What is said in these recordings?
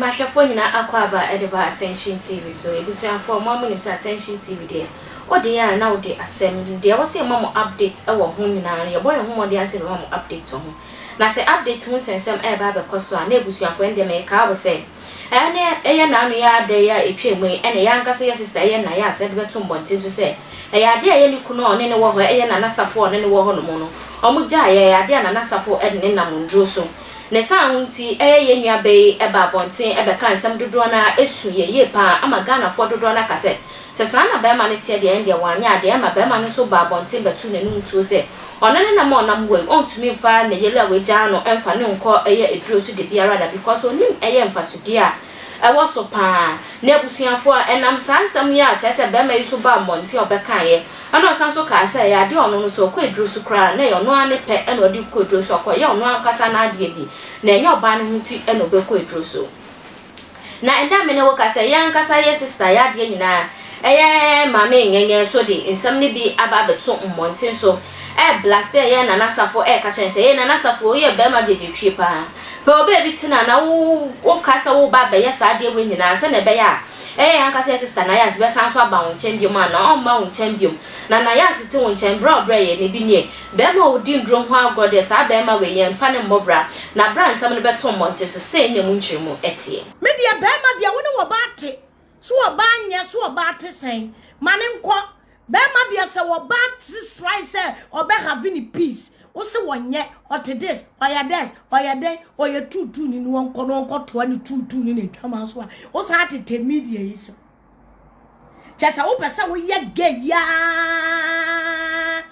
Mahwɛfoɔ nyinaa akwaaba de ba Attention TV so. Abusuafoɔ, mo ara monim sɛ Attention TV deɛ, wode yɛ a na wode asɛm. Deɛ ɛwɔ sɛ yɛma mo update wɔ ho nyinaa no, yɛbɔ yɛn ho mmɔden ara sɛ yɛbɛma mo update wɔ ho. Na sɛ update ho nsɛnsɛm reba abɛkɔ so a, na abusuafoɔ ɛndeɛ merekaa wo sɛ, Ɛne ɛyɛ n'ano yi ara da yi a ɛtwaa mu yi ɛna yɛn ankasa yɛ sista ɛyɛ Nayas de bɛto mmɔnten so sɛ ɛyɛ adeɛ a ɛyɛ ne kunu a ɔne no wɔ hɔ ɛyɛ Nana Safo a ɔne no wɔ hɔ nom no wɔn gyaeɛ ɛyɛ adeɛ a Nana Safo de ne nam nnuro so ne saa ho nti ɛyɛ yɛn nua bɛ yi ba abɔnten bɛka nsɛm dodoɔ no ara ɛsu yɛ yie pa ara ama Ghanafoɔ dodoɔ no aka sɛ sɛ saa na barima no teɛ deɛ ɛndeɛ wanyɛ adeɛ ɛma barima no nso ba abɔnten bɛto n'anum tuo sɛ Ɔno ne nam a ɔnam hɔ yi ɔntumi mfa ne yere a wagyaa no mfa no nkɔ ɛyɛ aduro so dabiara da because ɔnim ɛyɛ mfasodeɛ a ɛwɔ so paa. Na abusuafoɔ a ɛnam saa nsɛm yi a kyerɛ sɛ barima yi so baa mmɔnten a ɔbɛkaeɛ ɛna ɔsan so kaa sɛ ɛyɛ adeɛ a ɔno no sɛ ɔkɔ aduro so koraa a na ɛyɛ ɔno ara ne pɛ ɛna ɔde kɔ aduro so ɔkɔyɛ ɔno ankasa n'adeɛ bi na ɛnyɛ ɔbaa no ho nti ɛna ɔbɛkɔ aduro so. Na ɛnnɛ a me ne wo kasa yi, yɛn ankasa yɛ sista, yɛ adeɛ nyinaa, ɛyɛ Maame Ngɛngɛ nso de nsɛm no bi aba abɛto mmɔnten so, ɛreblaste ɛyɛ Nana Safo ɛreka kyerɛ no sɛ, Ee Nana Safo, woyɛ barima gyegyetwie paa, pɛ wo baabi tena na wo woka sɛ woreba abɛyɛ saa adeɛ wei nyinaa sɛdeɛ ɛbɛyɛ a ɛyɛ yɛn ankasa yɛ sista Nayas bɛsan nso aba wo nkyɛn biom anaa ɔmma wo nkyɛn biom. Na Nayas te wo nkyɛn, berɛ a ɔbrɛɛ yɛn no bi nie. Barima a ɔdi nnuro ho agorɔ deɛ, saa barima wei, yɛmfa no mmɔ bra. Na berɛ a nsɛm no bɛto mmɔnten so, sei na emu nkyerɛmu teɛ. Me deɛ barima deɛ wo ne wɔbaa te so ɔbaa nyɛ so ɔbaa te sɛn ma ne nkɔ barima deɛ sɛ wɔbaa te try sɛ ɔbɛ have ne peace wo se wɔnyɛ ɔte this ɔyɛ this ɔyɛ dɛn ɔyɛ tuutuu ni no ɔnkɔ no ɔnkɔ toa ne tuutuu ni na adwama so a wo saa tete media yi so Kyɛ sɛ wopɛ sɛ woyɛ gay yaa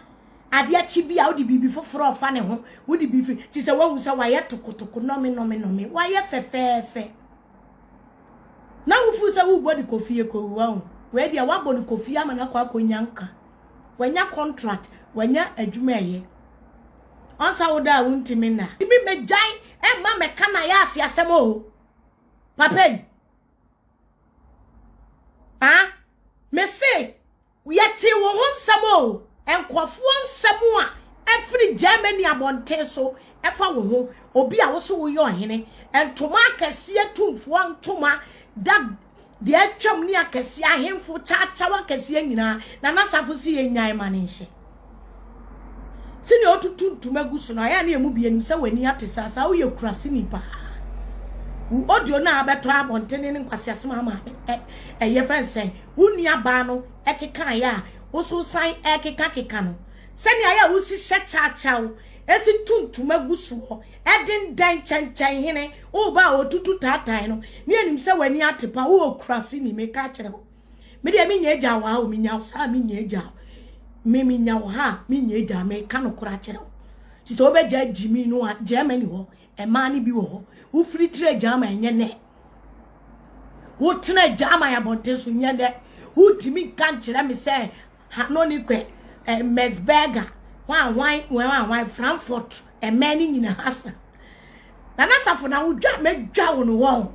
adeɛ kye bi a wode biribi foforɔ ɔfa ne ho wode biribi kye sɛ woahu sɛ wayɛ tokotoko nɔme nɔme nɔme wayɛ fɛfɛɛfɛ na wofu sɛ wobɔ ne kofie kɔwu ahu wei deɛ woabɔ ne kofie ama no akɔ akɔnya nka wanya contract wanya adwuma ɛyɛ ɔnsa wo da a wontimi nna tumi mɛgyae ɛmma mɛka na yɛ ase asɛm o papa yi Ah, me se, yɛte wo ho nsɛm o, nkurɔfoɔ nsɛm a ɛfiri Germany abɔnten so ɛfa wo ho, obi a wo so woyɛ ɔhene, ntoma akɛseɛ tumfoɔ ntoma da deɛ atwam ne akɛseɛ ahemfo kyakyaw akɛseɛ nyinaa, na n'asafo si yɛ nyan ma ne nhyɛ. Sɛnea ɔtutu ntoma gu so no, ayɛ a na emu bi anim sɛ w'ani ate saa saa woyɛ kuraseni paa. Wo audio no a abɛtɔ abɔntene ne nkwaseasɛm a maame ɛyɛ fɛn sɛn wo nua baa no ɛkekaeɛ a wo so san ɛkekakeka no. Sɛnea ayɛ a wosi hyɛ kyaakyaw esi tu ntoma gu soɔ ɛdendan kyɛnkyɛn hene woba a ɔtutu taatae no ne anim sɛ w'ani ate paa wowɔ kuraseni meka kyerɛ wo. Me deɛ menyɛ agya wɔ ha o menya wo saa menyɛ agya me menya wo ha menyɛ agya meka no kora kyerɛ wo nti sɛ wobɛgya gyimi no a Germany hɔ ɛmaa no bi wɔ hɔ wofiri tire German nyɛ nɛ wotena German abɔnten so nyɛ nɛ wotumi nka nkyerɛ me sɛ Hanoni kɛ eh, Mesberger hwan hwan hwan hwan Frankfurt ɛmɛn no nyinaa sa na nasafo na wodwa mɛdwa wo no wɔn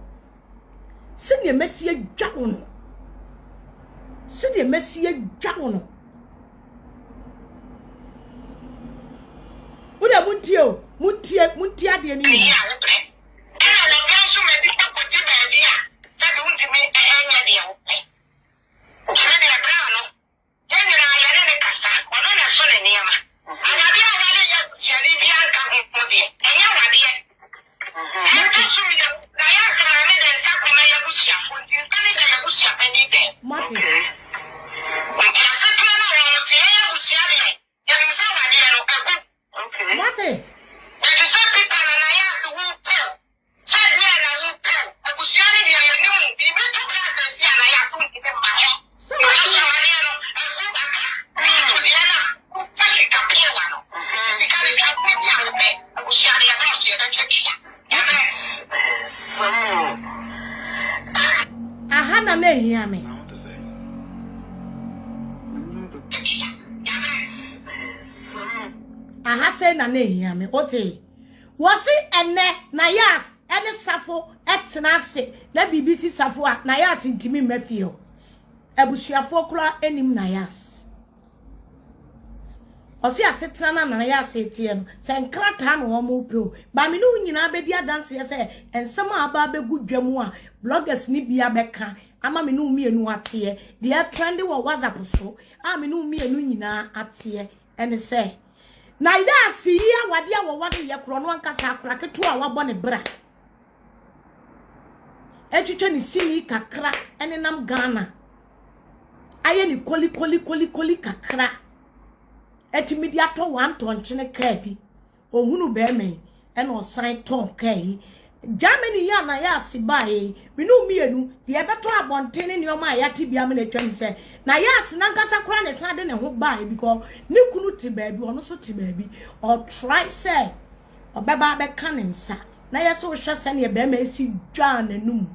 Sɛdeɛ mɛsi adwa wo no. Sɛdeɛ mɛsi adwa wo no. Wo deɛ montie o, montie, montie adeɛ no nyinaa. Ɛyɛ a wobrɛ. Ɛna wɔbrɛ nso ma nnipa kɔdi baabi a sɛbe wontumi nyɛ deɛ wopɛ. Kyerɛ deɛ berɛ ano Yɛn nyinaa, yɛne no kasa. Ɔno na ɛso ne nneɛma. Awadeɛ a wale yɛ abusuani biara nka ho deɛ, ɛnyɛ awadeɛ. Ɛntɔ so bio, na yɛn nso maame de nsa kɔma yɛn abusuafoɔ nti, nsa no da yɛn abusuapanin dɛm. Moate? Nti asetena no a wɔte, yɛn abusua deɛ, yɛnim sɛ awadeɛ no, agu. Moate? Enti sɛ Peter na Nayas wu po, sɛ deɛn na wo po, abusua no deɛ yɛne mu, biribi to bra sɛsi a Nayas wontumi mma hɔ. Sɛ moate? Nanso awareɛ no, agu aka. Nanso deɛ na wopɛ sika peewa no, nti sika no twa berɛ bi a wopɛ, abusua no yɛdɔɔso yɛbɛkyɛ tua. Amen. Aha na na ehia me. Aha sei na na ehia me. Wote? Wɔse ɛnɛ Nayas ɛne Safo ɛtena ase na biribi si Safo a Nayas ntumi mma fie hɔ. Abusuafoɔ koraa anim Nayas. Ɔse asetena no a Nana Yaa teɛ no, sɛ nkrataa na wɔn pɛ o. Ba me ne wo nyinaa bɛdi adanseɛ sɛ nsɛm a aba abɛgu dwa mu a bloggers no bi abɛka ama me ne wo mmienu ateɛ, deɛ ɛtrɛnde wɔ WhatsApp so a me ne wo mmienu nyinaa ateɛ ɛne sɛ, Na Yaa yi awadeɛ a wɔware yɛ korɔ no ankasa akora ketewa a wabɔ ne bra atwitwa ne sini kakra ɛnenam Ghana ayɛ ne koli koli koli koli kakra atumi de atɔ wantɔnkyene kaa bi ohunu bɛrima yi ɛna ɔsan tɔn kaa yi Germany yi a na yɛ ase baeɛ yi me ne mmienu deɛ ɛbɛtɔ abɔnten ne nneɛma a yɛate bi ama na atwam sɛ na yɛ ase nankasa koraa na ɛsan de ne ho baeɛ because ne kunu te baabi, ɔno nso te baabi. Ɔtry sɛ ɔbɛba abɛka ne nsa na yɛ sɛ wohwɛ sɛneɛ bɛrima esi dwaa n'anum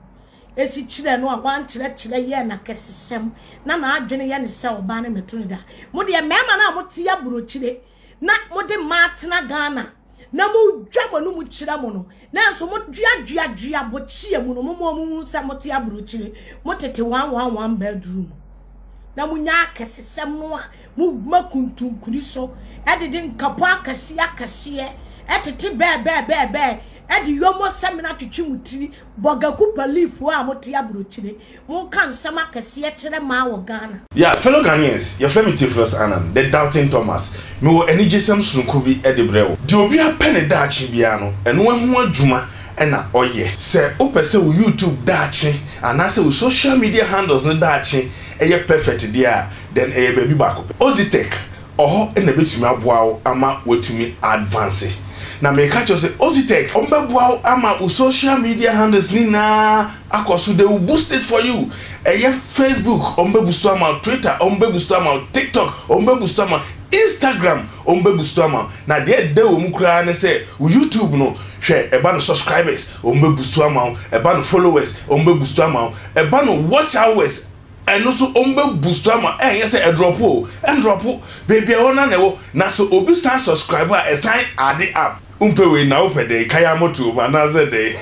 esi kyerɛ no a wankyerɛkyerɛ yɛ n'akɛsesɛm na n'adwene yɛ ne sɛ ɔbaa ne mɛto ne da. Mo deɛ mmarima no a mote aburokyire na mode mmaa tena Ghana na modwa mo anum kyerɛ mo no, na nso moduaduadua bɔkyia mu no, mo mo hu sɛ mote aburokyire, motete one one one bedroom na monya akɛsesɛm no a moma kuntunkuni so ɛdede nkapɔ akɛseɛ akɛseɛ ɛtete bɛɛbɛɛbɛɛbɛɛ ɛde yɔmɔ sɛmina twetwe mo tiri bɔgaku palifoɔ a mote aburokyire moka nsɛm akɛseɛ kyerɛ maa wɔ Ghana. Yeah, fellow Ghanaians, yɛfrɛ me Theophilus Annan, the Doubting Thomas. Mewɔ anigyesɛm sononko bi de brɛ wo. Deɛ obiara pɛ ne daakye biara no, ɛno ho adwuma na ɔyɛ. Sɛ wopɛ sɛ wo YouTube daakye anaasɛ wo social media handles no daakye yɛ perfect deɛ a, then ɛyɛ baabi baako pɛ. Ozitech, ɔhɔ na ɛbɛtumi aboa wo ama woatumi advance. Na meka kyerɛ wo sɛ Ozitech, wɔbɛboa wo ama wo social media handles no nyinaa akɔ so. They will boost it for you. Ɛyɛ Facebook, wɔn bɛ boost ama wo, Twitter, wɔn bɛ boost ama wo, TikTok, wɔn bɛ boost ama wo, Instagram, wɔn bɛ boost ama wo. Na deɛ ɛda wɔ mu koraa ne sɛ wo YouTube no, hwɛ, ɛba no subscribers, wɔn bɛ boost ama wo, ɛba no followers, wɔn bɛ boost ama wo, ɛba no watch hours, ɛno nso wɔn bɛ boost ama. Ɛnyɛ sɛ ɛdrop o, ɛndrop, beebi a ɛwɔ na na ɛwɔ. Na so obi san subscribe a, ɛsan ade up. Wompɛ wei na wopɛ dɛn? Kaya moto mu anaasɛ dɛn?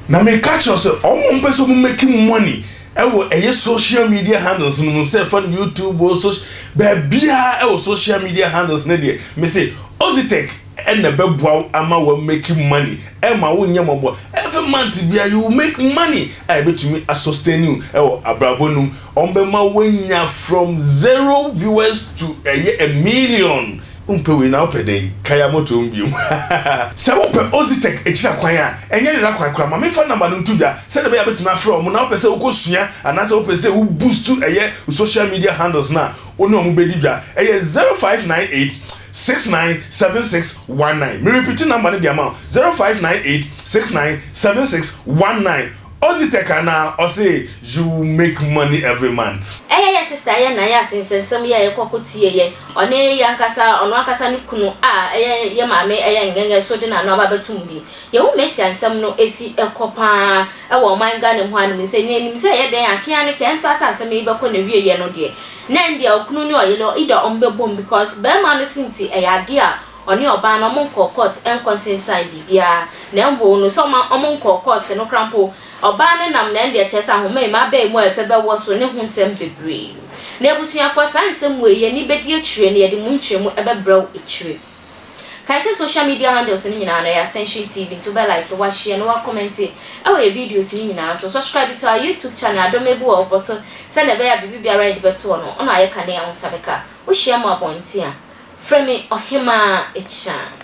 Na meka kyerɛ sɛ ɔmo mpɛ sɛ ɔmo make money ɛwɔ ɛyɛ social media handles no mu, sɛ ɛfa no YouTube o, social baabiara ɛwɔ social media handles no deɛ, me se Ozitech ɛna ɛbɛboa wo ama wɔ make money. Ɛma wo nyɛ mmɔbɔ, every month bia you will make money a ɛbɛtumi asustain you ɛwɔ abrabɔ no mu. Ɔmo bɛma woanya from zero viewers to ɛyɛ 1 million. Wompɛ wei na wopɛ dɛn? Kaya moto mu biom. Sɛ wopɛ Ozitech akyira kwan a, ɛnyɛ yera kwan koraa. Ma memfa number no nto dwa sɛdeɛ ɛbɛyɛ a bɛtumi afrɛ ɔmo na wopɛ sɛ wokɔsua anaasɛ wopɛ sɛ wo boost ɛyɛ social media handles no a, wo ne ɔmo bɛdi dwa. Ɛyɛ 0598 697619. Me repeat number no de ama wo: 0598 697619. Ozitech anaa ɔse you make money every month. Ɛyɛ yɛ sister yɛ na yɛ asensɛnsɛm yɛ a yɛkɔ kɔ tie yɛ ɔne yɛ ankasa, ɔno ankasa ne kunu a ɛyɛ yɛ maame ɛyɛ ngɛngɛ so de n'ano aba bɛtum bi. Yɛhu Mesia nsɛm no esi ɛkɔ paa ɛwɔ ɔman Ghana mu hɔ anom sɛ ne anim sɛ ɛyɛ dɛn akea ne kɛ ɛnto asa asɛm yi bɛkɔ na wie yɛ no deɛ na ɛn deɛ ɔkunu ne ɔyere ida ɔmo bɛbom because bɛrima no si nti ɛyɛ adeɛ a ɔne ɔbaa no ɔmo nkɔ court ɛnkɔ nsensan biribiara. Na mpo no sɛ ɔmo nkɔ court no kora mpo, ɔbaa no nam na ɛn deɛ kyerɛ sɛ ahoma yi ma abɛɛ mu a ɛfɛ bɛwɔ so ne ho nsɛm bebree. Na abusuafoɔ, saa nsɛm wei yɛni bɛdi akyire no, yɛde mu nkyerɛmu ɛbɛbrɛw akyire. Kae sɛ social media handles no nyinaa no ɛyɛ Attention TV, nti wobɛ like, wahyɛ na wacomment ɛwɔ yɛ videos no nyinaa so. Subscribe to our YouTube channel, Adom Ebu wɔ wopɔ so, sɛnea ɛbɛyɛ a biribi biara yɛde bɛto hɔ no ɔno ayɛ kane a wo nsa bɛka. Wohyia mu abɔnten a, frɛ me Ɔhemaa Ekyan.